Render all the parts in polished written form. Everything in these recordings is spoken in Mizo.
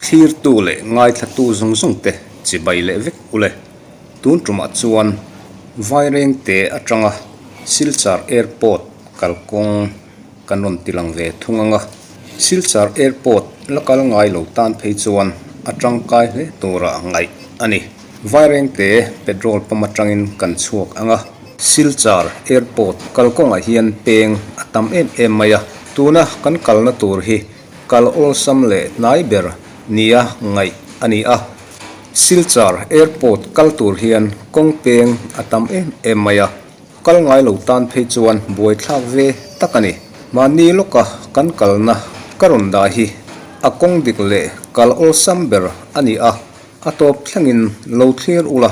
Thlirtu leh ngaithlatu zawng zawng te chibai leh vek ule. Tun tumah chuan Vairengte atanga Silchar Airport kalkawng kan rawn ti lang ve thung ang a. Silchar Airport la kal ngai lo tan phei chuan a tangkai hle tura ngaih a ni. Vairengte petrol pump atangin kan chhuak ang a. Silchar Airport kalkawngah hian peng a tam em em mai a. Tuna kan kalna tur hi kal awlsam leh hnai ber nia ngaih a ni a. Silchar Airport kal tur hian kawng peng a tam em em mai a. Kal ngai lo tan phei chuan buaithlak ve tak a ni. Mahni lawka kan kalna ka rawn dah hi a kawng dik leh kal awlsam ber a ni a, a tawp thlengin lo thlir ula,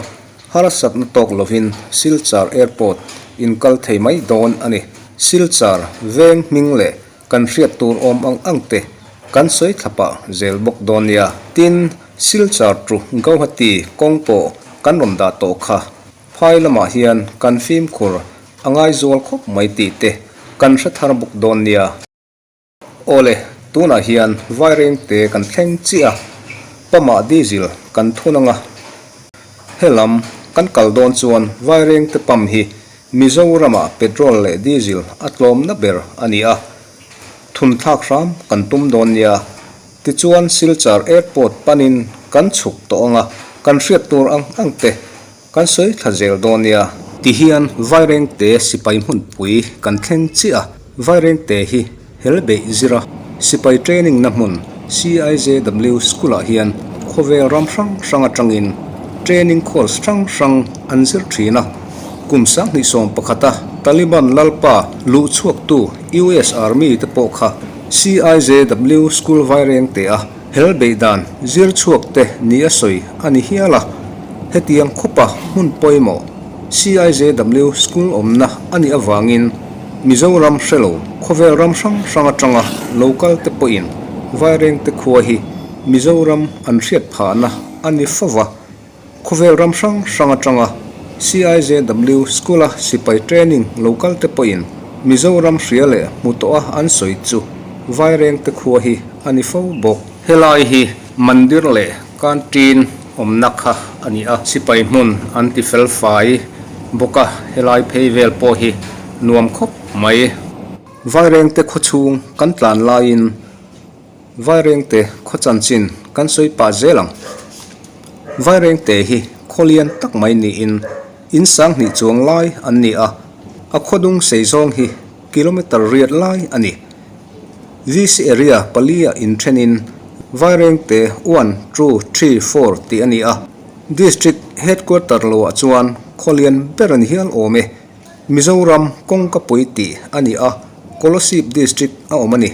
harsatna tawk lovin Silchar Airport in kal thei mai dawn a ni. Silchar veng hming leh kan hriat tur awm ang ang te kan sawi thla pah zel bawk dawn nia. Tin, Silchar to Gauhati kawng pawh kan rawn dah tawh kha. Phai lamah hian kan fimkhur a ngaizual khawp mai tih te kan hre thar bawk dawn nia. Awle, tunah hian Vairengte kan thleng chiah a, pump-ah diesel kan thun ang a. Helam kan kal dawn chuan Vairengte pump hi Mizoramah petrol leh diesel a tlawmna ber a ni a, thun thlak hram kan tum dawn nia. Tichuan Silchar Airport panin kan chhuk tawh ang a, kan hriat tur ang ang te Kan sawi thla zel dawn nia. Tihian Vairengte sipai hmunpui kan thleng chiah a, Vairengte hi Helbeih zira sipai training na hmun CIJW School ah hian khawvel ram hrang hrang atangin training course hrang hrang an zir thin a. Kum 2011 a Taliban lalpa luh chhuaktu US Army te pawh kha CIJW School Vairengte a Helbeih dan zir chhuak te ni a sawi a ni hial a, hetiang khawpa hmun pawimawh CIJW School awmna a nih avangin Mizoram hrelo khawvel ram hrang hrang atanga local te pawhin Vairengte khua hi Mizoram an hriat phahna a ni fo va. Khawvel ram hrang hrang atanga CIJW School-a sipai training lo kal te pawhin Mizoram hria leh hmu tawha an sawi chu Vairengte khua hi a ni fo bawk. Helai hi mandir leh canteen awmna kha a ni a, sipai hmun an ti fel fai bawk a, helai phei vel pawh hi nuam khawp mai. Vairengte khaw chhung kan tlan laiin Vairengte khaw chanchin kan sawi pah zel ang. Vairengte hi khaw lian tak mai niin in 2000 chuang lai an ni a, a khaw dung sei zawng hi kilometer riat lai a ni. VC area pali ah inthenin Vairengte one, two, three, four tih a ni a, District Headquarter lo ah chuan khaw lian ber a ni hial awm e. Mizoram kawngkapui tih a ni a, Kolasib District a awm a ni.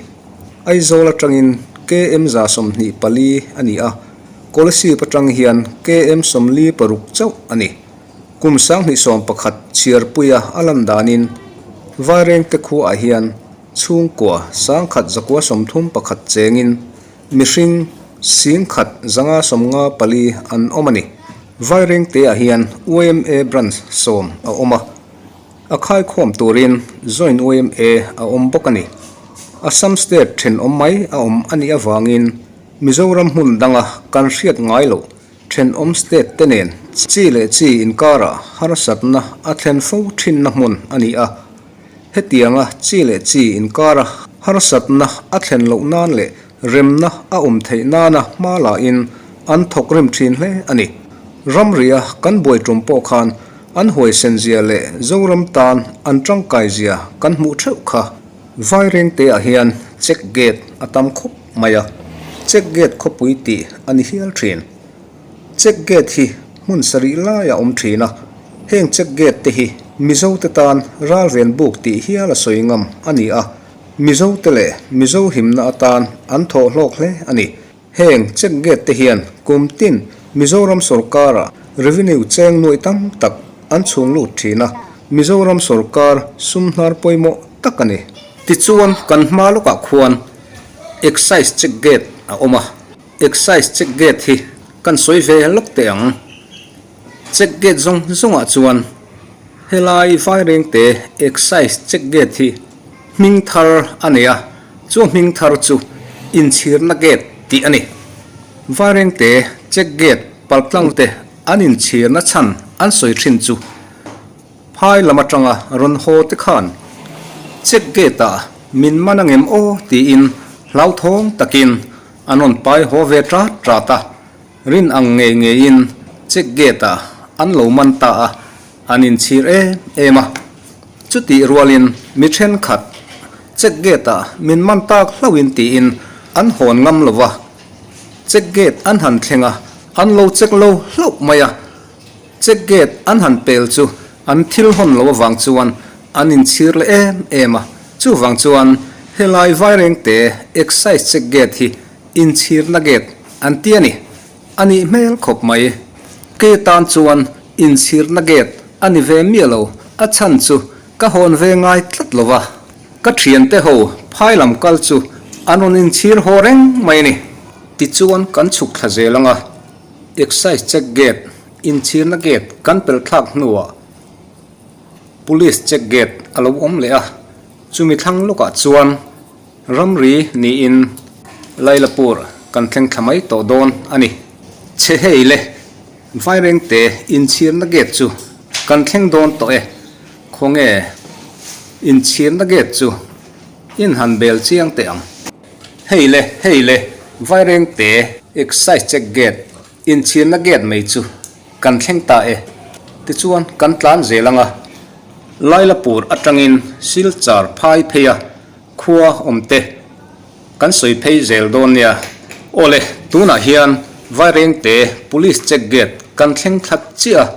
Aizawl atangin KM 124 a ni a, Kolasib atang hian KM 46 chauh a ni. Kum 2011 chhiarpuia a lan danin Vairengte khuaah hian chhungkua 1131 chengin mihring 1154 an awm a ni. Vairengteah hian yma Branch sawm a awm a. A khaikhawm turin Joint yma a awm bawk a ni. Assam State thenawm mai a awm a nih avangin Mizoram hmun danga kan hriat ngai loh thenawm state te nen chi leh chi inkarah harsatna a thlen fo thinna hmun a ni a. Hetianga chi leh chi inkara harsatna a thlen loh nan leh remna a awm theih nana hma lahin an thawk rim thin hle a ni. Ramria kan buai tum pawh khan An huaisen zia leh Zoram tan an tangkai zia kan hmuh theuh kha. Vairengte ah hian check gate a tam khawp mai a, check gate khawpui tih a ni hial thin. Check gate hi hmun sarih lai a awm thin a, heng check gate te hi Mizo te tan ralven buk tih hial a sawi ngam a ni a, Mizo te leh Mizo himna atan an thawh hlawk hle a ni. Heng check gate te hian kum tin Mizoram sorkara revenue cheng nuai tam tak an chhung lut thin a, Mizoram sorkar sum hnar pawimawh tak a ni. Tichuan kan hma lawkah khuan Excise check gate a awm a, Excise check gate hi kan sawi ve lawk teh ang. Check gate zawng zawngah chuan. Helai Vairengte Excise Check Gate hi hming thar a nei a, chu hming thar chu Inchhirna Gate tih a ni. Vairengte Check Gate paltlang te an inchhirna chhan an sawi thin chu Phai lam atanga rawn haw te khan Check Gate ah min man angem aw tiin hlauthawng takin an rawn pai haw ve tat tat a. Rin ang ngei ngeiin check gate ah an lo man ta a, an inchhir em em a. Chutih rualin mi thenkhat check gate ah min man tak hlauhin tiin an hawn ngam lo va, check gate an han thleng a, an lo check lo hlauh mai a. Check gate an han pel chu an thil hawn lo avang chuan an inchhir leh em em a. Chuvang chuan helai Vairengte Excise check gate hi Inchhirna gate an ti a ni. A nih hmel khawp mai. Ke tan chuan inchhirna gate a ni ve miah lo, a chhan chu ka hawn ve ngai tlat lo va. Ka thiante ho phai lam kal chu an rawn inchhir haw reng mai a ni. Tichuan kan chhuk thla zel ang a, Excise check gate, inchhirna gate kan pelh thlak hnuah Police check gate a lo awm leh a, chumi thlang lawkah chuan Ramri niin Lailapur kan thleng thla mai tawh dawn a ni. Chhe hei le, Vairengte inchhirna gate chu kan thleng dawn tawh e. Khawnge inchhirna gate chu in han bel chiang teh ang. Hei le, hei le, Vairengte Excise Check Gate inchhirna gate mai chu kan thleng ta e. Tichuan kan tlan zel ang a, Lailapur atangin Silchar phai phei a, Khua awmte kan sawi phei zel dawn nia. Awle, tunah hian Vairengte Police Check Gate kan thleng thlat chiah a,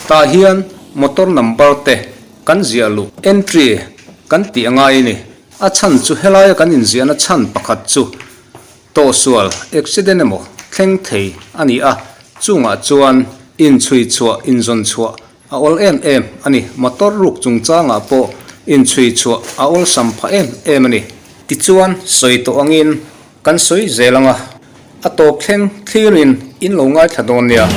tah hian motor number te kan ziah luh, entry, kan tih a ngai a ni. A chhan chu helaia kan inziahna chhan pakhat chu tawhsual, accident emaw thleng thei a ni a, chungah chuan inchhui chhuah, inzawn chhuah A awl em em a ni. Motor ruk chungchangah pawh inchhui chhuah a awlsam phah em em a ni. Tichuan, sawi tawh angin kan sawi zel ang a, a tawp thleng thlirin in lo ngaithla dawn nia.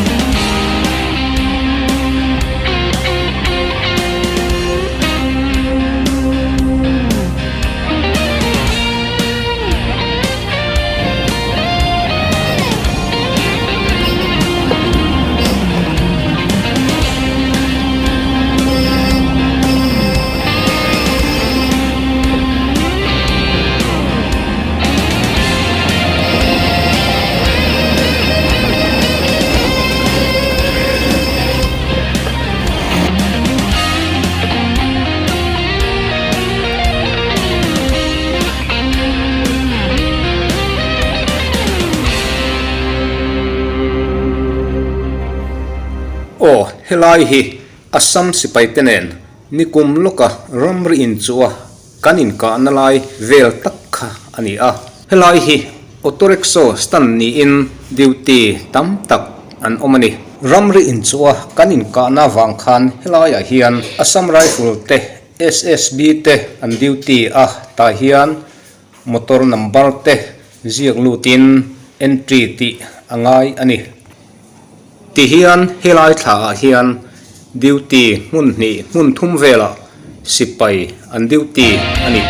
Aw, helai hi Assam sipai te nen nikum lawka ramri inchuh a kan inkahna lai vel tak kha a ni a. Helai hi auto rickshaw stand niin duty tam tak an awm a ni. Ramri inchuh a kan inkahna vang khan helaiah hian Assam Rifle te SSB te an duty a tah hian motor number te ziak lutin entry tih a ngai a ni. Tihian helai thla ah hian duty hmun hnih hmun thum velah sipai an duty a ni.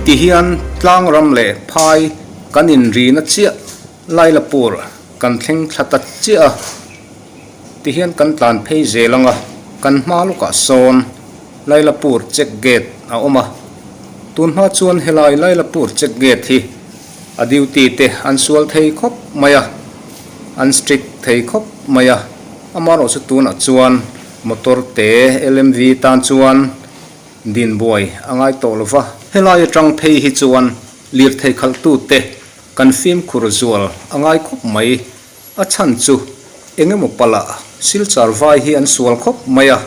Tihian tlang ram leh phai kan inrina chiah Lailapur kan thleng thla ta chiah a, tihian kan tlan phei zel ang a, kan hma lawkah sawn Lailapur check gate a awm a, tun hma chuan helai Lailapur check gate hi a duty te an sual thei khawp mai a, an strict thei khawp mai a, amaherawhchu tunah chuan motor te LMV tan chuan din buai a ngai tawh lo va. Helai atang phei hi chuan lirthei khalhtute kan fimkhur zual a ngai khawp mai. A chhan chu eng emaw palh ah Silchar vai hi an sual khawp mai a,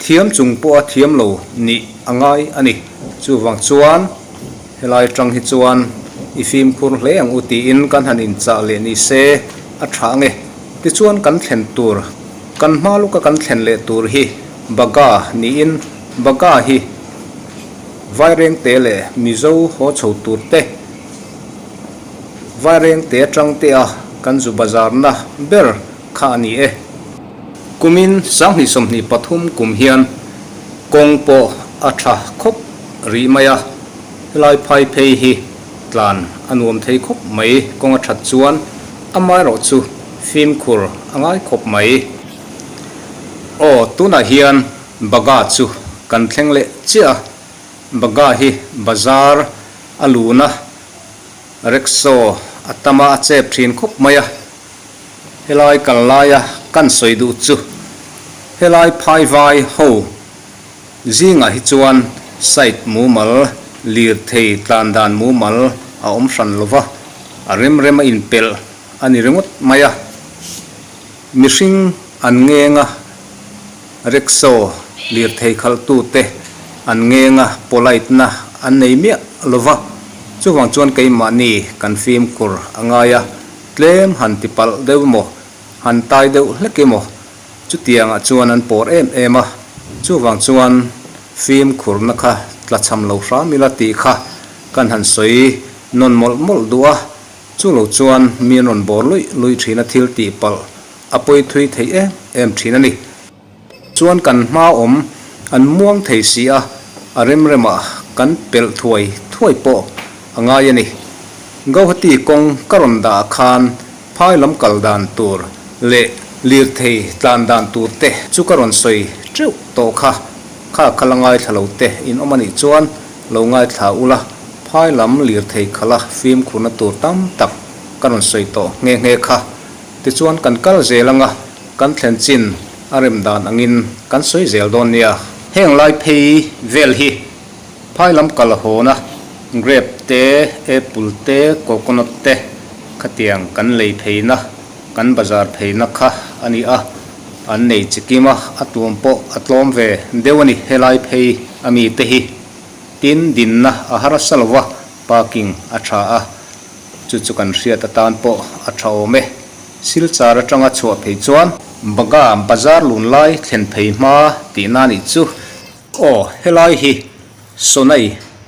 thiam chung pawha thiam lo nih a ngai a ni. Chuvang chuan helai atang hi chuan i fimkhur hle ang u tiin kan han inchah leh ni se a tha ang e. Tichuan kan thlen tur. Kan hma luka kan thlen leh tur hi Baga niin Baga hi Vairengte leh Mizo haw chho tur te, Vairengte atang te a kan zu bazarna ber kha a ni e. Kumin 2023 kum hian kawng pawh a tha khawp rih mai a, helai phai phei hi tlan a nuam thei khawp mai kawng a that chuan amaherawh chu fimkhur a ngai khawp mai. Aw tunah hian Baga chu kan thleng leh chiah a, Baga hi bazar a lun a, rickshaw a tam a a chep thin khawp mai a. Helai kal laia kan sawi duh chu helai phai vai ho zingah hi chuan site mumal, lirthei tlan dan mumal a awm hran lo va, a rem rem a inpelh a ni ringawt mai a. Mihring an ngeng a, rickshaw lirthei khalhtute an ngeng a, polite na an nei miah lo va, chuvang chuan keimahni kan fimkhur a ngai a. Tlem han ti palh deuh emaw, han tai deuh hlek emaw, chutiangah chuan an pawr em em a, chuvang chuan fimkhurna kha tlachham lo hram ila tih kha kan han sawi nawn mawlh mawlh duh a, chu lo chuan mi an rawn bawr luih luih thin a thil tih palh a pawi thui theih em em thin a ni. Chuan kan hma awm an muang thei si a, a rem remah kan pelh thuai thuai pawh a ngai a ni. Gauhati kawng ka rawn dah ah khan phai lam kal dan tur leh lirthei tlan dan tur te chu ka rawn sawi teuh tawh kha, kha kha la ngaithla lo te in awm a nih chuan lo ngaithla ula, phai lam lirthei khala fimkhurna tur tam tak ka rawn sawi tawh nghe nghe kha. Tichuan kan kal zel anga kan thlen chin a rem dan angin kan sawi zel dawn nia. Heng lai phei vel hi phai lam kal hawna grape te, apple te, coconut te khatiang kan lei pheina, kan bazar pheina kha a ni a, an nei chikim a, a tuam pawh a tlawm ve deuh a ni helai phei a mi te hi. Tin, dinna a harsa lo va, parking a tha a. Chu chu kan hriat atan pawh a tha awm e. Silchar atanga chhuah phei chuan Baga bazar lun lai thlen phei hma tihna nih chu. Aw, helai hi Sonai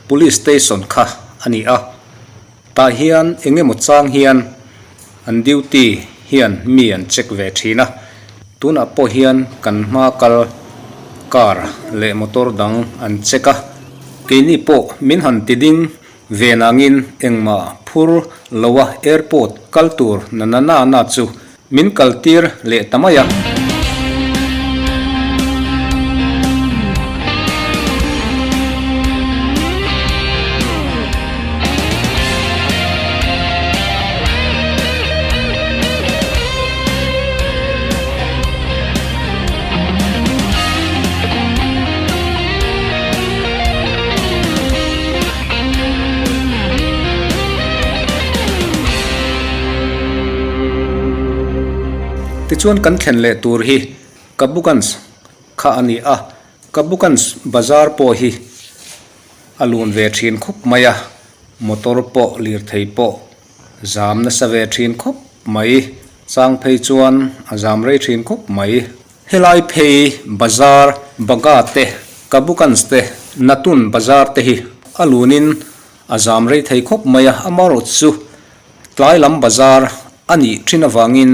Police Station kha a ni a. Tah hian eng emaw chang hian an duty hian mi an check ve thin a. Tunah pawh hian kan hma kal car leh motor dang an check a. Keini pawh min han ti ding Ven angin engmah phur loa airport kal tur na na na na chu min kal tir leh ta mai a. Tichuan kan thlen leh tur hi Kabuganj kha a ni a, Kabuganj bazar pawh hi a lun ve thin khawp mai a, motor pawh lirthei pawh zam nasa ve thin khawp mai, chang phei chuan a zam rei thin khawp mai. Helai phei bazar Baga te, Kabukans te, Natun bazar te hi a lunin a zam rei thei khawp mai a, amarawh chu tlai lam bazar a nih thin avangin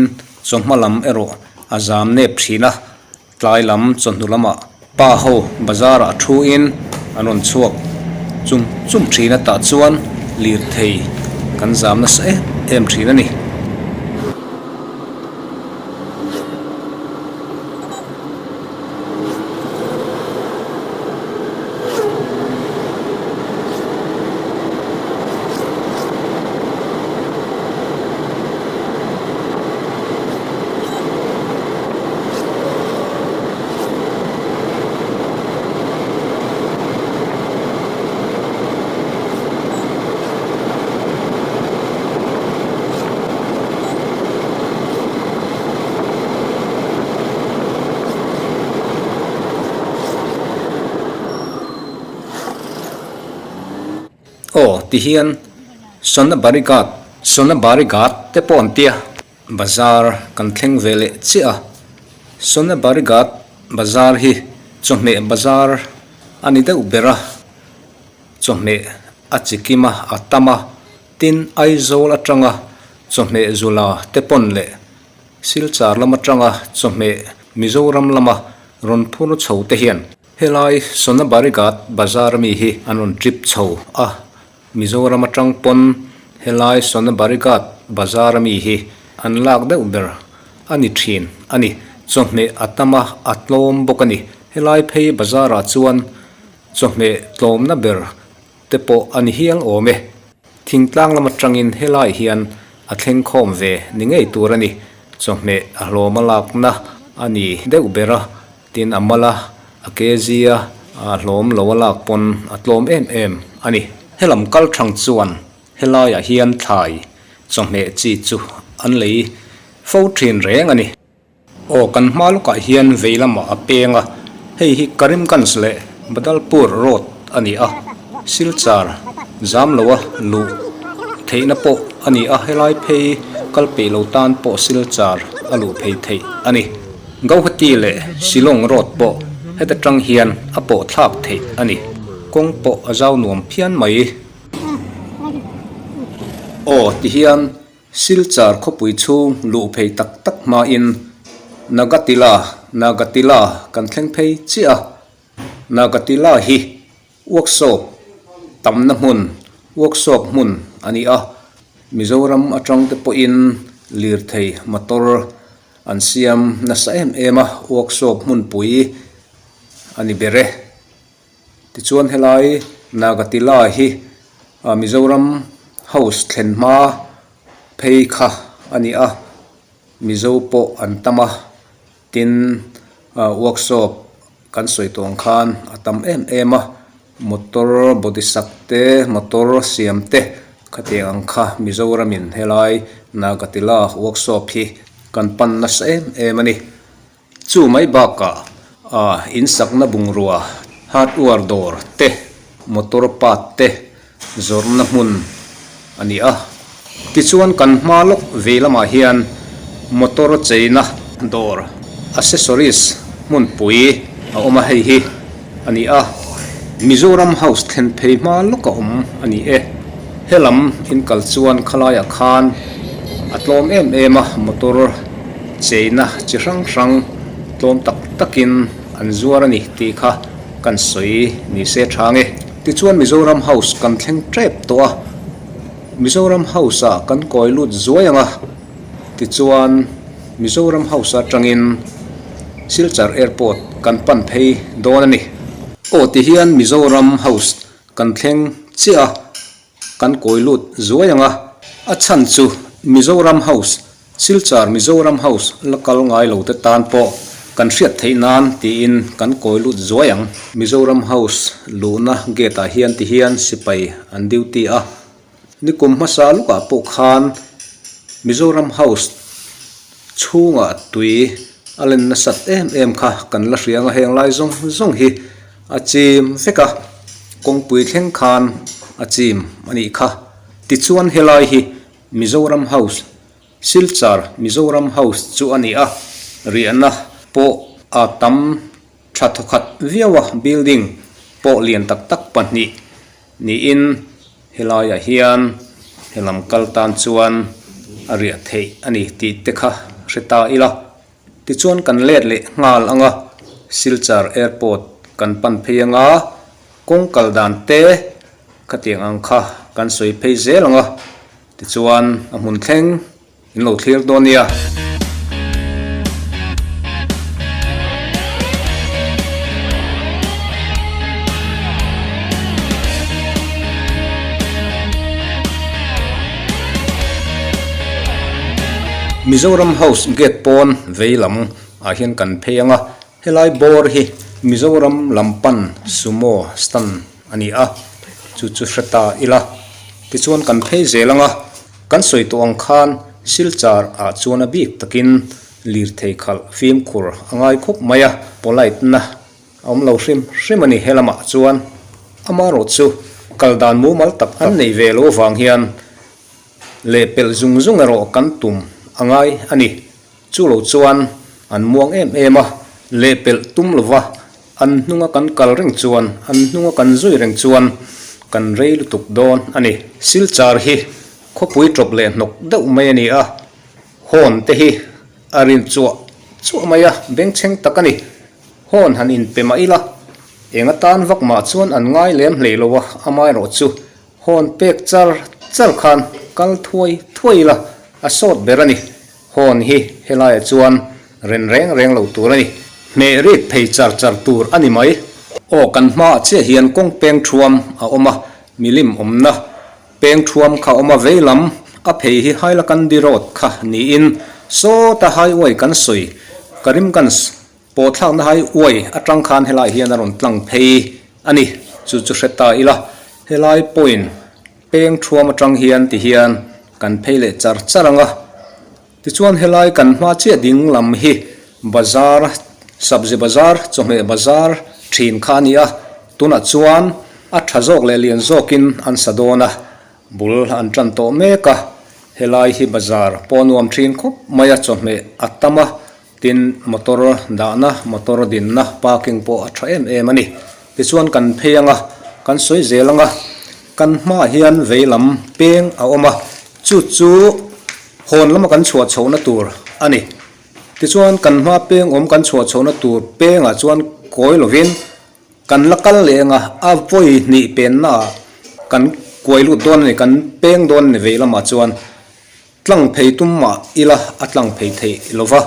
chawhma lam erawh a zam nep thin a, tlai lam chawhnu lamah pa ho bazar ah thu in an rawn chhuak chum chum thin a tah chuan lirthei kan zam nasa em em thin a ni. Aw ti hian Sonabarigat Sonabarigat te pawh an tia. Bazar kan thleng ve leh chiah a. Sonabari Ghat bazar hi chawhmeh bazar a ni deuh ber a, chawhmeh a chi kim a, a tam a, tin Aizawl atanga chawhmeh zula te pawn leh Silchar lam atanga chawhmeh Mizoram lama rawn phur chho te hian helai Sonabari Ghat bazar ami hi an rawn trip chho a. Mizoram atang pawn helai Sonabari Ghat bazar ami hi an lak deuh ber a ni thin a ni. Chawhmeh a tam a, a tlawm bawk a ni. Helai phei bazar ah chuan chawhmeh tlawmna ber te pawh a ni hial awm e. Thingtlang lam atangin helai hian a thleng khawm ve ni ngei tur a ni. Chawhmeh a hlawm a lakna a ni deuh ber a. Tin, a mal a, a kg a, a hlawm lo a lak pawn a tlawm em em a ni. Helam kal thang chuan helaiah hian thlai chawhmeh chi chu an lei fo thin reng a ni. Aw, kan hma lawkah hian vei lamah a peng a, hei hi Karimganj leh Badalpur road a ni a, Silchar zam loa luh theihna pawh a ni a, helai phei kal peih lo tan pawh Silchar a luh phei theih a ni. Gauhati leh Shillong road pawh heta tang hian a pawh thlak theih a ni. Kawng pawh a zau nuam phian mai. Aw ti hian Silchar khawpui chhung luh phei tak tak hmain Nagatila, Nagatila kan thleng phei chiah a. Nagatila hi Workshop tamna hmun, workshop hmun a ni a. Mizoram atang te pawhin lirthei motor An siam nasa em em a, workshop hmunpui a ni ber e. Tichuan helai Nagatila hi Mizoram House thlen hma phei kha a ni a, Mizo pawh an tam a, tin workshop Kan sawi tawh ang khan a tam em em a, motor body sak te, motor siam te khatiang ang kha Mizoramin helai Nagatila workshop hi kan pan nasa em em a ni. Chu mai bakah ah in sakna bungrua, hardware dawr te, motor part te zawrhna hmun a ni a. Tichuan kan hma lawk vei lamah hian motor cheina dawr accessories hmunpui a awm a, hei hi a ni a. Mizoram House thlen phei hma lawk a awm a ni e. Helam in kal chuan khalaiah khan a tlawm em em a, motor cheina chi hrang hrang tlawm tak takin an zuar a ni tih kha kan sawi ni se tha nge. Tichuan Mizoram House kan thleng tep tawh a, Mizoram House ah kan kawi lut zuai ang a, tichuan Mizoram House atangin Silchar Airport kan pan phei dawn a ni. Aw tihian Mizoram House kan thleng chiah a, Kan kawi lut zuai ang a. A chhan chu Mizoram House, Silchar Mizoram House la kal ngai lo te tan pawh kan hriat theih nan tiin kan kawi lut zuai ang. Mizoram House luhna gate ah hian ti hian sipai an duty a. Nikum hmasa lukah pawh khan Mizoram House chhungah tui a len nasat em em kha kan la hria ang a, heng lai zawng zawng hi A chim vek a, kawngpui thleng khan a chim a nih kha. Tichuan helai hi Mizoram House, Silchar Mizoram House chu a ni a, riahna pawh a tam tha thawkhat viau a, building pawh lian tak tak pahnih niin helaiah hian helam kal tan chuan a riah theih a ni tih te kha hre ta ila. Tichuan kan let leh nghal ang a, Silchar Airport kan pan phei ang a, kawng kal dan te khatiang ang kha kan sawi phei zel ang a, tichuan a hmun thleng in lo thlir dawn nia. Mizoram House gate pawn vei lam ah hian kan phei ang a, helai bawr hi Mizoram lam pan sumo stand a ni a, chu chu hre ta ila. Tichuan kan phei zel ang a, kan sawi tawh ang khan Silchar ah chuan a bik takin lirthei khalh fimkhur a ngai khawp mai a, polite na A awm lo hrim hrim a ni he lamah chuan amaherawh chu kal dan mumal tak an nei ve lo avang hian lehpelh zung zung erawh kan tum a ngai a ni. Chu lo chuan An muang em em a, lehpelh tum lova an hnunga kan kal reng chuan, an hnunga kan zui reng chuan kan rei lutuk dawn a ni. Silchar hi khawpui tawp leh hnawk deuh mai a ni a, hawn te hi a rin chuah chuah mai a, bengchheng tak a ni. Hawn han inpe mah ila, eng atan vak mah chuan an ngai lem hlei lo a, amaherawhchu Hawn pek char char khan kal thuai thuai ila a sawt ber a ni. Hawn hi helaiah chuan ren reng reng lo tur a ni. Hmeh rik phei char char tur a ni mai. Aw kan hmaah chiah hian kawng peng thuam a awm a, milim awmna peng thuam kha a awm a, veilam a phei hi Hailakandi road kha niin sawta highway kan sawi Karimganj Pawhthlakna hai uai atang khan helai hian a rawn tlang phei a ni. Chu chu hre ta ila, helai point peng thuam atang hian ti hian kan phei leh char char ang a. Tichuan helai kan hma chiah ding lam hi bazar, sabzi bazar, chawhmeh bazar thin kha a ni a. Tunah chuan a tha zawk leh lian zawkin an sa dawn a, bul an tan tawh mek a. Helai hi bazar pawh nuam thin khawp mai a, chawhmeh a tam a. Tin, motor dahna, motor dinna, parking pawh a tha em em a ni. Tichuan kan phei ang a, kan sawi zel ang a, kan hmaah hian vei lam peng a awm a, chu chu hawn lama kan chhuah chhohna tur a ni. Tichuan kan hma peng awm kan chhuah chhohna tur pengah chuan kawi lovin kan la kal leh ang a, a vawi hnih pennaah kan kuai lut dawn a ni, kan peng dawn a ni vei lamah chuan. Tlang phei tum mah ila a tlang phei theih lova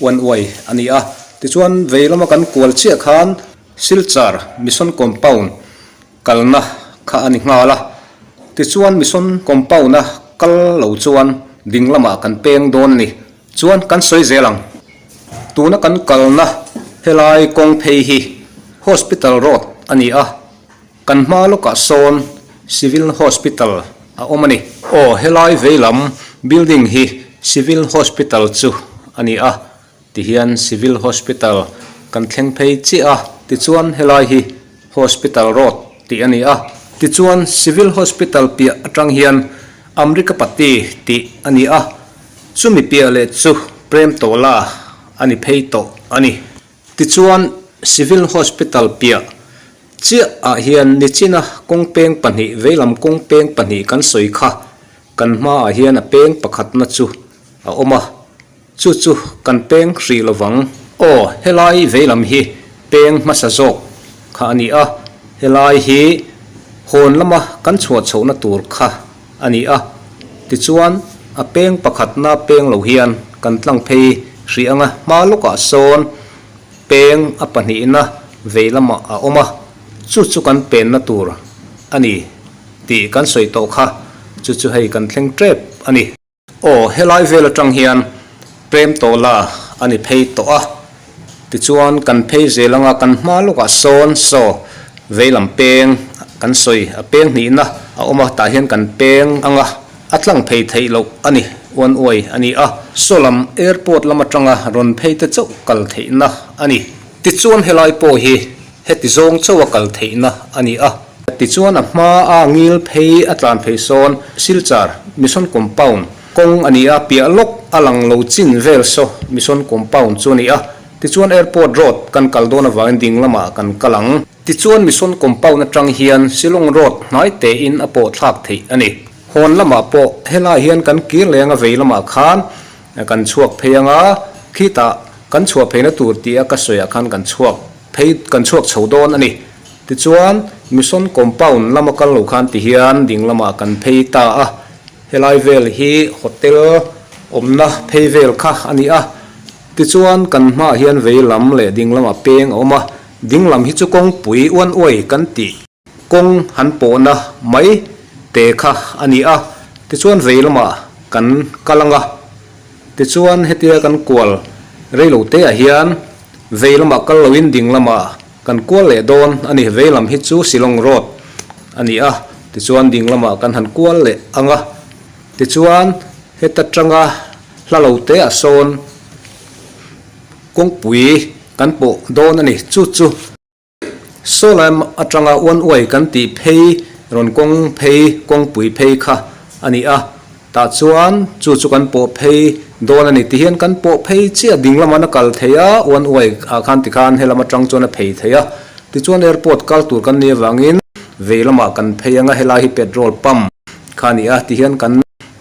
uan uai a ni a. Tichuan vei lama kan kual chiah khan Silchar Mission Compound kalna kha a ni nghal a. Tichuan Mission Compound a kal lo chuan ding lamah kan peng dawn a ni. Chuan kan sawi zel ang. Tuna kan kalna helai kawng phei hi Hospital Road a ni a. Kan hma lawkah sawn Civil Hospital a awm a ni. Aw helai veilam building hi Civil Hospital chu a ni a, tihian Civil Hospital kan thleng phei chiah a, tichuan helai hi Hospital Road tih a ni a. Tichuan Civil Hospital piah atang hian Amrikapati tih a ni a, chumi piah leh chu Premtola a ni phei tawh a ni. Tichuan Civil Hospital piah chiah ah hian nichina kawng peng pahnih veilam kawng peng pahnih kan sawi kha kan hmaah hian a peng pakhatna chu a awm a, chu chu kan peng hrih lovang. Aw helai veilam hi peng hmasa zawk kha a ni a, helai hi hawn lama kan chhuah chhohna tur kha a ni a, tichuan a peng pakhatna peng lo hian kan tlang phei hrih ang a, hma lawkah sawn peng a pahnihna vei lamah a awm a, chu chu kan penna tur a ni tih kan sawi tawh kha, chu chu hei kan thleng tep a ni. Aw, helai vel atang hian Prem Tawla a ni phei tawh a, tichuan kan phei zel anga kan hma lawkah sawn saw veilam peng kan sawi a peng hnihna a awm a, tah hian kan peng anga a tlang phei theih loh a ni, one way a ni a, saw lam airport lam atanga rawn phei te chauh kal theihna a ni. Tichuan helai pawh hi heti zawng chauha kal theihna a ni a. Tichuan a hma a ngil phei a tlan phei sawn Silchar Mission Compound kawng a ni a, piah lawk a lang lo chin vel saw Mission Compound chu a ni a. Tichuan Airport Road kan kal dawn avangin ding lamah kan kal ang. Tichuan Mission Compound atang hian Shillong Road hnai tein a pawh thlak theih a ni. Hawn lamah pawh helai hian kan kir leng a vei lamah khan kan chhuak phei ang a, khitah kan chhuah pheina tur tih a ka sawiah khan kan chhuak phei kan chhuak chho dawn a ni. Tichuan, Mission Compound lama kal lo khan ti hian ding lamah kan phei ta a, helai vel hi hotel awmna phei vel kha a ni a. Tichuan, kan hmaah hian vei lam leh ding lamah peng a awm a, ding lam hi chu kawngpui uan uai kan tih kawng han pawhna mai te kha a ni a. Tichuan, vei lamah kan kal ang a, tichuan hetia kan kual rei lo te ah hian vei lamah kal loin ding lamah Kan kual leh dawn a ni, vei lam hi chu Shillong Road a ni a, tichuan ding lamah kan han kual leh ang a, tichuan heta tanga hla lo te ah sawn kawngpui kan pawh dawn a ni, chu chu Sawlai atanga uan uai kan tih phei rawn kawng phei kawngpui phei kha a ni a. Tah chuan chu chu kan pawh phei dawn a ni. Tihian kan pawh phei chiah ding lamah a kal thei a, one way ah khan tikhan helam atang chuan a phei thei a. Tichuan airport kal tur kan nih avangin vei lamah kan phei anga helai hi petrol pump kha a ni a, tihian kan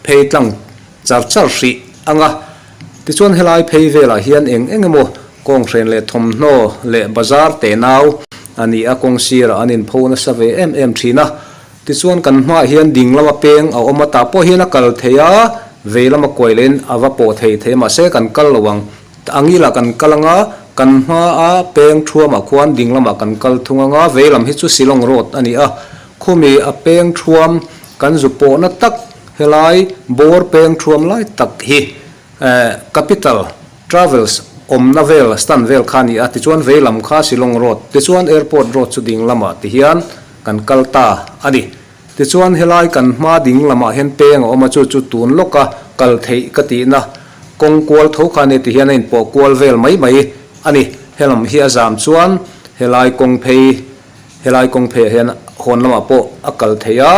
phei tlang char char hrih anga. Tichuan helai phei velah hian eng eng emaw kawnghren leh thawmhnaw leh bazar tenau a ni a, kawng sirah an inpho nasa ve em em thin a. Tichuan kan hmaah hian ding lama peng a awm a, tah pawh hian a kal thei a, vei lama kuai lehin a va pawh thei thei a, mahse kan kal lo ang. A ngilah kan kal anga, kan hmaa peng thuamah khuan ding lamah kan kal thung anga, vei lam hi chu Shillong Road a ni a, khumi a peng thuam kan zu pawhna tak helai bawr peng thuam lai tak hi Capital Travels awmna vel stand vel kha a ni a, tichuan vei lam kha Shillong Road, tichuan Airport Road chu ding lamah tihian kan kal ta a ni. Tichuan helai kan hma ding lamah hian peng a awm a, chu chu tun lawka kal theih ka tihna kawng kual tho kha a ni tihian a inpawh kual vel mai mai a ni. Helam hi a zam chuan helai kawng phei Helai kawng pheiah hian hawn lamah pawh a kal thei a,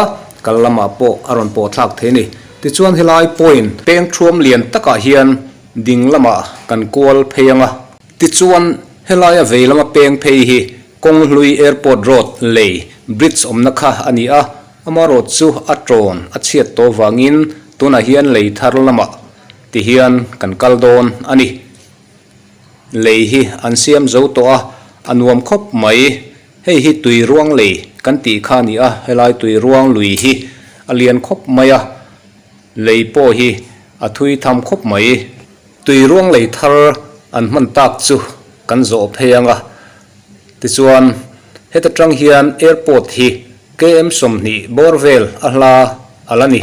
kal lamah pawh a rawn pawh thlak thei a ni. Tichuan helai point peng thuam lian takah hian ding lamah kan kual phei ang a. Tichuan helai a vei lama peng phei hi Kawnghlui Airport Road lei bridge awmna kha a ni a, amarawt chu a tawn a chhiat tawh vangin tunah hian lei thar lamah tihian kan kal dawn a ni. Lei hi an siam zo tawh a, a nuam khawp mai. Hei hi tui ruang lei kan tih kha a ni a, helai tui ruang lui hi a lian khawp mai a, lei pawh hi a thui tham khawp mai. Tui ruang lei thar an hman tak chu kan zawh phei ang a, tichuan heta tang hian airport hi KM 20 bawr vel a hla a la ni.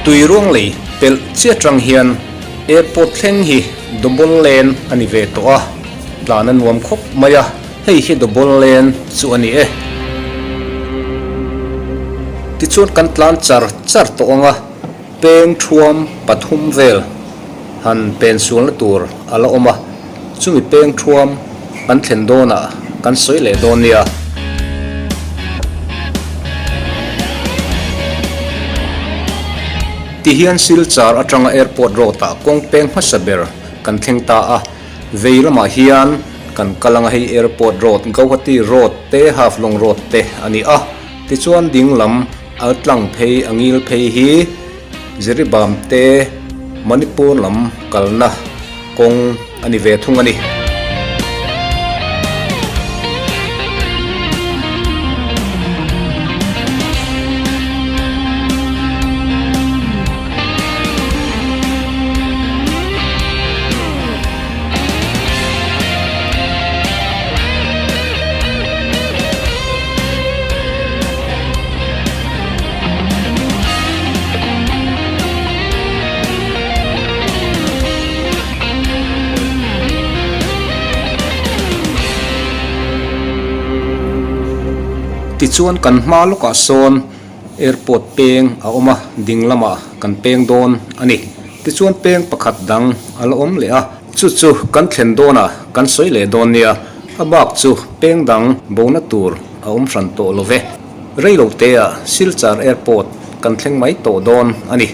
Tui ruang lei pelh chiah tang hian airport thleng hi double lane a ni ve tawh a, tlan a nuam khawp mai a, hei hi double lane chu a ni e. Tichuan kan tlan char char tawh ang a, peng thuam pathum vel han pen sualna tur a la awm a, chumi peng thuam kan thlen dawnah kan sawi leh dawn nia. Tihian Silchar atanga Airport Road ah kawng peng hmasa ber kan thleng ta a, vei lamah hian kan kal anga hei Airport Road, Gauhati Road te Haflong Road te a ni a, tichuan ding lam al tlang phei a ngil phei hi Jiribam te Manipur lam kalna kawng a ni ve thung a ni. Tichuan kan hma lawkah sawn airport peng a awm a, ding lamah kan peng dawn a ni. Tichuan peng pakhat dang a la awm leh a, chu chu kan thlen dawnah kan sawi leh dawn nia, a bak chu peng dang bona tur a awm hran tawh lo ve. Reilote ah Silchar Airport kan thleng mai tawh dawn a ni.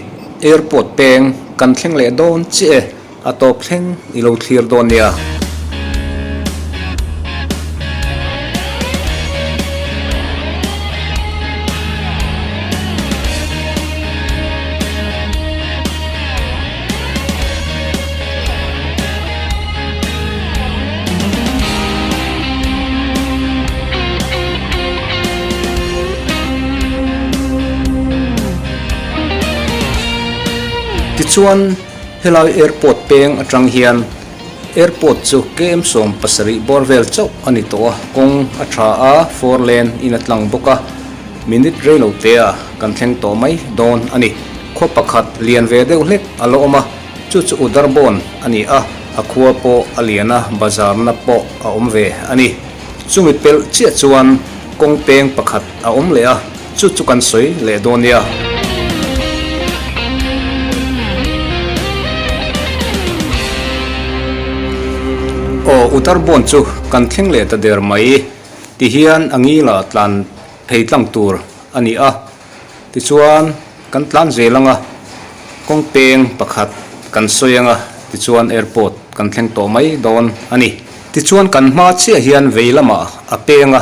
Airport peng kan thleng leh dawn chiah e, a tawp thleng i lo thlir dawn nia. Tichuan helai airport peng atang hian airport chu KM 70 bawr vel chauh a ni tawh a, kawng a tha a, four lane in a tlang bawk a, minute reilo te ah kan thleng tawh mai dawn a ni. Khaw pakhat lian ve deuh hlek a la awm a, chu chu Udarbon a ni a, a khua pawh a lian a, bazar na pawh a awm ve a ni. Chumi pelh chiah chuan kawng peng pakhat a awm leh a, chu chu kan sawi leh dawn nia. Aw, Udarbon chu kan thleng leh ta der mai. Tihian a ngila tlan phei tlang tur a ni a. Tichuan, kan tlan zel ang a, kawng peng pakhat kan sawi ang a, tichuan airport kan thleng tawh mai dawn a ni. Tichuan kan hma chiah hian vei lamah a peng a,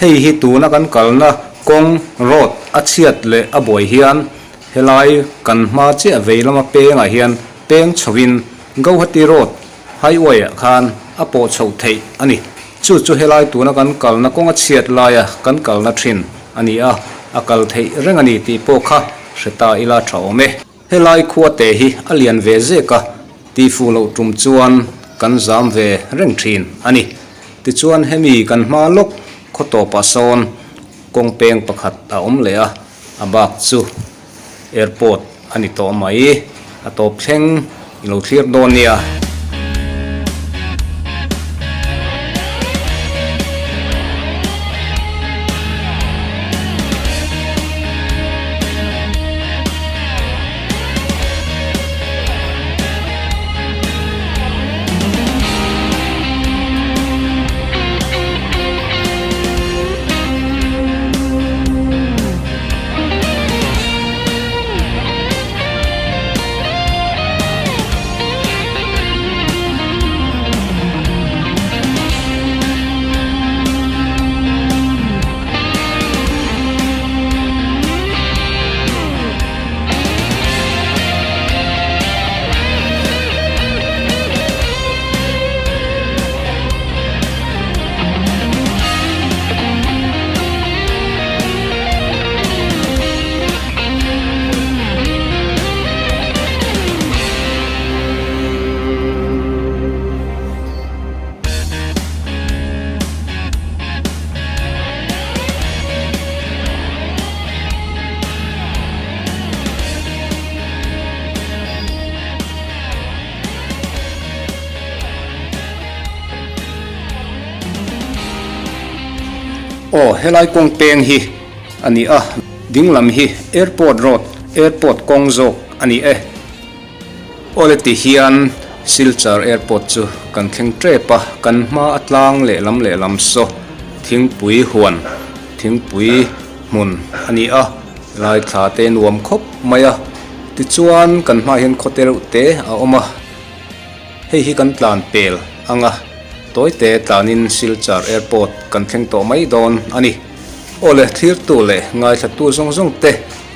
hei hi tuna kan kalna kawng, road, a chhiat leh a buai hian helai kan hma chiah vei lama pengah hian peng chhoin Guwahati road Highway ah khan a pawh chhoh theih a ni. Chu chu helai tuna kan kalna kawng a chhiat laia kan kalna thin a ni a, a kal theih reng a ni tih pawh kha hre ta ila tha awm e. Helai khua te hi a lian ve zek a, tihfuh loh tum chuan kan zam ve reng thin a ni. Tichuan hemi kan hma lawk khaw tawpah sawn kawng peng pakhat a awm leh a, a bak chu Airport a ni tawh mai. A tawp thleng i lo thlir dawn nia. Aw helai kawng peng hi a ni a, ding lam hi airport road, airport kawng zawk a ni e. Awle ti hian Silchar airport chu kan thleng tep a, kan hma a tlang lehlam lehlam saw thingpui huan, thingpui hmun a ni a, helai thla te nuam khawp mai a, tichuan kan hmaah hian khawte reuh te a awm a. Hei hi kan tlan pel ang a, tawite tlanin Silchar Airport kan thleng tawh mai dawn a ni. Aw le, thlirtu leh ngaithlatu zawng zawng te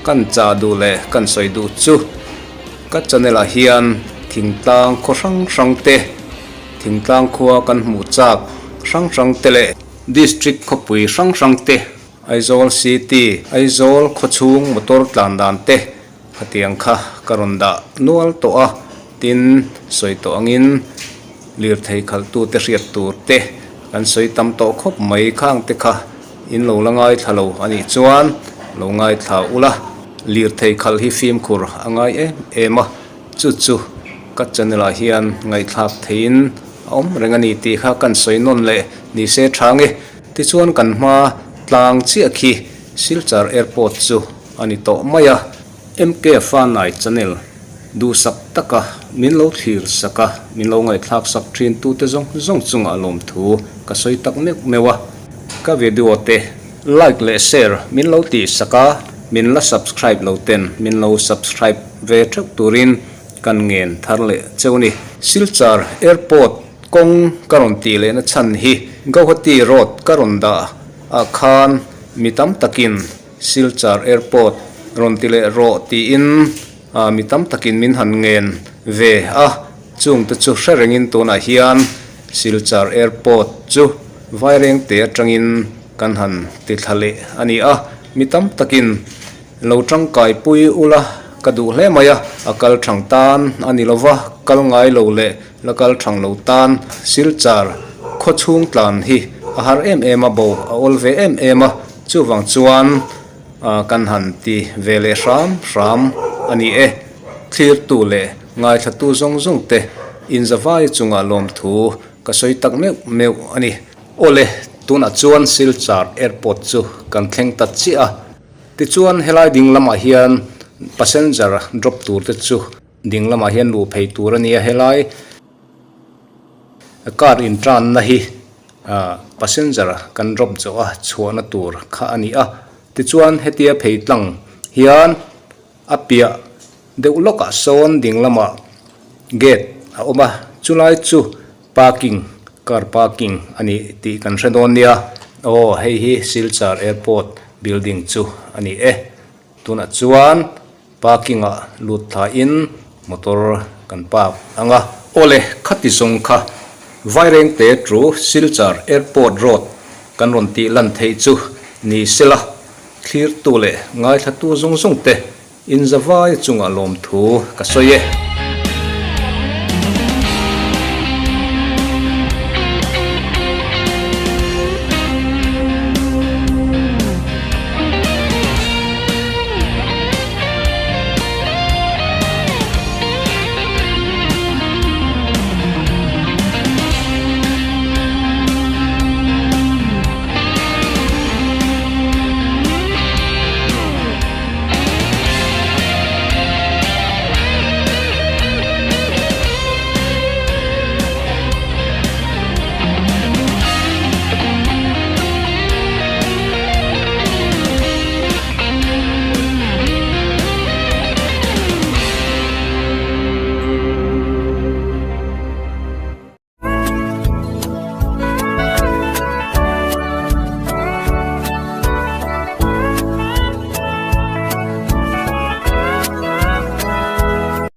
kan chah duh leh kan sawi duh chu ka channel ah hian thingtlang khaw hrang hrang te, thingtlang khua kan hmuh chak hrang hrang te leh District khawpui hrang hrang te, Aizawl City, Aizawl khawchhung motor tlan dan te, Khatiang kha ka rawn dah nual tawh a, tin sawi tawh angin lirthei khalhtute hriat tur te kan sawi tam tawh khawp mai khang te kha in lo la ngaithla lo a nih chuan lo ngaithla ula, lirthei khalh hi fimkhur a ngai em em a, chu chu ka channel ah hian ngaihthlak theihin a awm reng a ni tih kha kan sawi nawn leh ni se tha nge. Tichuan kan hma tlang chiah khi Silchar Airport chu a ni tawh mai a. MK Fanai channel duhsak taka min lo thlir sak a, min lo ngaihthlak sak thin tute zawng zawng chungah lawmthu ka sawi tak meuh meuh a. Ka video te like leh share min lo tih sak a, min la subscribe lo ten min lo subscribe ve theuh turin kan ngen thar leh cheu ni. Silchar Airport kawng ka rawn tih lehna chhan hi Guwahati Road ka rawn dah ah khan mi tam takin Silchar Airport rawn ti leh rawh tiin mi tam takin min han ngen ve a, chungte chu hre rengin tunah hian Silchar Airport chu Vairengte atangin kan han ti thla leh a ni a, mi tam takin lo tangkaipui ula ka duh hle mai a, a kal thang tan a ni lova, kal ngai lo leh la kal thang lo tan Silchar khaw chhung tlan hi a har em em a, bo a awl ve em em a, chuvang chuan kan han ti ve leh hram hram a ni e. Thlirtu leh ngaithlatu zawng zawng te inzavai chungah lawmthu ka sawi tak meuh meuh a ni. Awle, tunah chuan Silchar Airport chu kan thleng ta chiah a. Tichuan helai ding lamah hian passenger drop tur te chu ding lamah hian luh phei tur a ni a, helai car intanna hi ah passenger kan drop zawh a chhuahna tur kha a ni a. Tichuan hetia phei tlang hian a piah deuh lawkah sawn ding lamah gate a awm a, chulai chu Parking, car parking a ni tih kan hre dawn nia. Aw, hei hi Silchar Airport building chu a ni e. Tunah chuan parking ah lut thlain motor kan park ang a. Awle, khati zawng kha Vairengte to Silchar Airport road kan rawn tih lan theih chu ni sela, thlirtu leh ngaithlatu zawng zawng te inzavai chungah lawmthu ka sawi e.